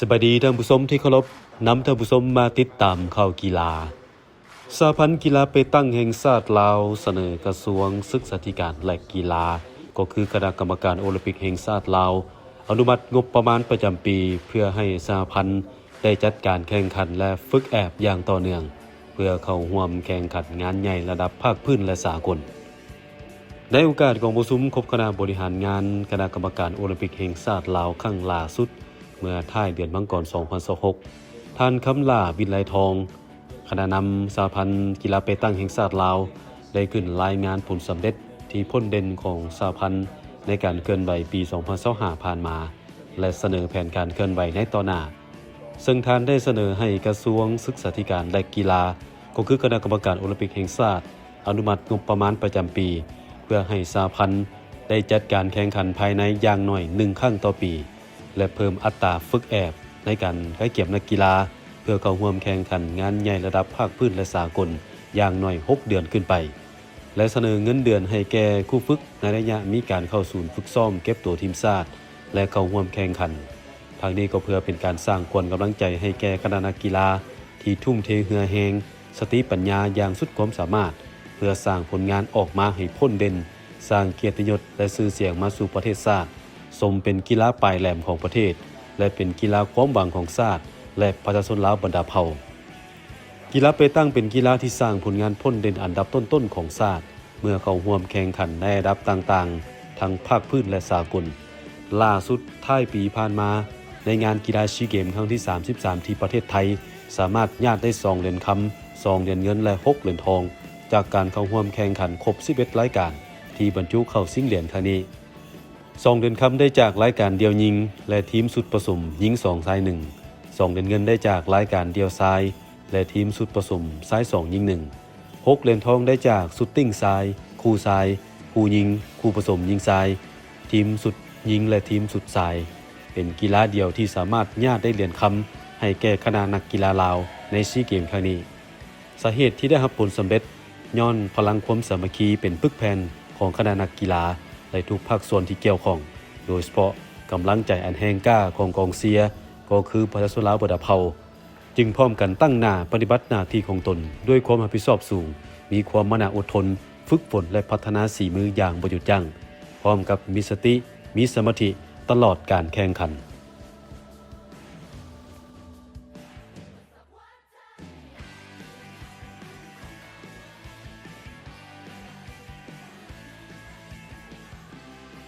ສະບາຍດີທ່ານຜູ້ຊົມທີ່ເຄົາລົບ, ນຳທ່ານຜູ້ຊົມມາຕິດຕາມຂ່າວກິລາ. ສະຫະພັນກິລາເປຕັງແຫ່ງຊາດລາວສະເໜີກະຊວງສຶກສາທິການ ແລະ ກິລາ ກໍຄືຄະນະກຳມະການໂອລິມປິກແຫ່ງຊາດລາວ ອະນຸມັດງົບປະມານປະຈຳປີ ເພື່ອໃຫ້ສະຫະພັນໄດ້ຈັດການແຂ່ງຂັນ ແລະ ຝຶກແອບຢ່າງຕໍ່ເນື່ອງ ເພື່ອເຂົ້າຮ່ວມແຂ່ງຂັນງານໃຫຍ່ລະດັບພາກພື້ນ ແລະ ສາກົນ. ໃນໂອກາດກອງປະຊຸມຄົບຄະນະບໍລິຫານງານຄະນະກຳມະການໂອລິມປິກແຫ່ງຊາດລາວຄັ້ງລ່າສຸດ ເມື່ອທ້າຍເດືອນມັງກອນ ສອງພັນຊາວຫົກ ທ່ານ ຄຳຫຼ້າ ວິໄລທອງ ຄະນະນຳສະຫະພັນກິລາເປຕັງແຫ່ງຊາດລາວ ໄດ້ຂຶ້ນລາຍງານຜົນສຳເລັດທີ່ພົ້ນເດັ່ນຂອງສະຫະພັນໃນການເຄື່ອນໄຫວປີ ສອງພັນຊາວຫ້າ ຜ່ານມາ ແລະ ສະເໜີແຜນການເຄື່ອນໄຫວໃນຕໍ່ໜ້າ. ເຊິ່ງທ່ານໄດ້ສະເໜີໃຫ້ກະຊວງສຶກສາທິການ ແລະ ກິລາ ກໍຄືຄະນະກຳມະການໂອລິມປິກແຫ່ງຊາດ ອະນຸມັດງົບປະມານປະຈຳປີ ເພື່ອໃຫ້ສະຫະພັນໄດ້ຈັດການແຂ່ງຂັນພາຍໃນຢ່າງໜ້ອຍໜຶ່ງຄັ້ງຕໍ່ປີ ແລະ ເພີ່ມອັດຕາຝຶກແອບໃນການກະກຽມນັກກິລາ ເພື່ອເຂົ້າຮ່ວມແຂ່ງຂັນງານໃຫຍ່ລະດັບພາກພື້ນ ແລະ ສາກົນຢ່າງໜ້ອຍຫົກເດືອນຂຶ້ນໄປ ແລະ ສະເໜີເງິນເດືອນໃຫ້ແກ່ຄູຝຶກໃນໄລຍະມີການເຂົ້າສູນຝຶກຊ້ອມເກັບຕົວທີມຊາດ ແລະ ເຂົ້າຮ່ວມແຂ່ງຂັນ. ທັງນີ້ກໍເພື່ອເປັນການສ້າງຂວັນກຳລັງໃຈໃຫ້ແກ່ຄະນະນັກກິລາທີ່ທຸ່ມເທເຫື່ອແຮງ, ສະຕິປັນຍາຢ່າງສຸດຄວາມສາມາດ ເພື່ອສ້າງຜົນງານອອກມາໃຫ້ພົ້ນເດັ່ນ, ສ້າງກຽດຕິຍົດ ແລະ ຊື່ສຽງມາສູ່ປະເທດຊາດ, ສົມເປັນກິລາປາຍແຫຼມຂອງປະເທດ ແລະ ເປັນກິລາຄວາມຫວັງຂອງຊາດ ແລະ ປະຊາຊົນລາວບັນດາເຜົ່າ. ກິລາເປຕັງເປັນກິລາທີ່ສ້າງຜົນງານພົ້ນເດັ່ນອັນດັບຕົ້ນໆຂອງຊາດ ເມື່ອເຂົ້າຮ່ວມແຂ່ງຂັນໃນລະດັບຕ່າງໆ ທັງພາກພື້ນ ແລະ ສາກົນ. ລ່າສຸດທ້າຍປີຜ່ານມາ ໃນງານກິລາຊີເກມຄັ້ງທີ ສາມສິບສາມ ທີ່ປະເທດໄທ ສາມາດຍາດໄດ້ ສອງ ຫຼຽນຄຳ, ສອງ ຫຼຽນເງິນ ແລະ ຫົກ ຫຼຽນທອງ ຈາກການເຂົ້າຮ່ວມແຂ່ງຂັນຄົບ ສິບເອັດ ລາຍການ ທີ່ບັນຈຸເຂົ້າຊິງຫຼຽນຄັ້ງນີ້. ສອງ ຫຼຽນຄຳໄດ້ຈາກລາຍການດ່ຽວຍິງ ແລະ ທີມຊຸດປະສົມຍິງສອງຊາຍໜຶ່ງ, ສອງ ຫຼຽນເງິນໄດ້ຈາກລາຍການດ່ຽວຊາຍ ແລະ ທີມຊຸດປະສົມຊາຍສອງຍິງໜຶ່ງ, ຫົກ ຫຼຽນທອງໄດ້ຈາກຊຸດຕິງຊາຍ, ຄູ່ຊາຍ, ຄູ່ຍິງ, ຄູ່ປະສົມຍິງຊາຍ, ທີມຊຸດຍິງ ແລະ ທີມຊຸດຊາຍ. ເປັນກິລາດຽວທີ່ສາມາດຍາດໄດ້ຫຼຽນຄຳໃຫ້ແກ່ຄະນະນັກກິລາລາວໃນຊີເກມຄັ້ງນີ້. ສາເຫດທີ່ໄດ້ຮັບຜົນສຳເລັດ ຍ້ອນພະລັງຄວາມສາມັກຄີເປັນປຶກແຜ່ນຂອງຄະນະນັກກິລາ ແລະ ທຸກພາກສ່ວນທີ່ກ່ຽວຂ້ອງ, ໂດຍສະເພາະກຳລັງໃຈອັນແຮງກ້າຂອງກອງເຊຍ ກໍຄືປະຊາຊົນລາວບັນດາເຜົ່າ ຈຶ່ງພ້ອມກັນຕັ້ງໜ້າປະຕິບັດໜ້າທີ່ຂອງຕົນດ້ວຍຄວາມຮັບຜິດຊອບສູງ, ມີຄວາມມານະອົດທົນ, ຝຶກຝົນ ແລະ ພັດທະນາສີມືຢ່າງບໍ່ຢຸດຢັ້ງ, ພ້ອມກັບມີສະຕິ, ມີສະມາທິຕະຫຼອດການແຂ່ງຂັນ.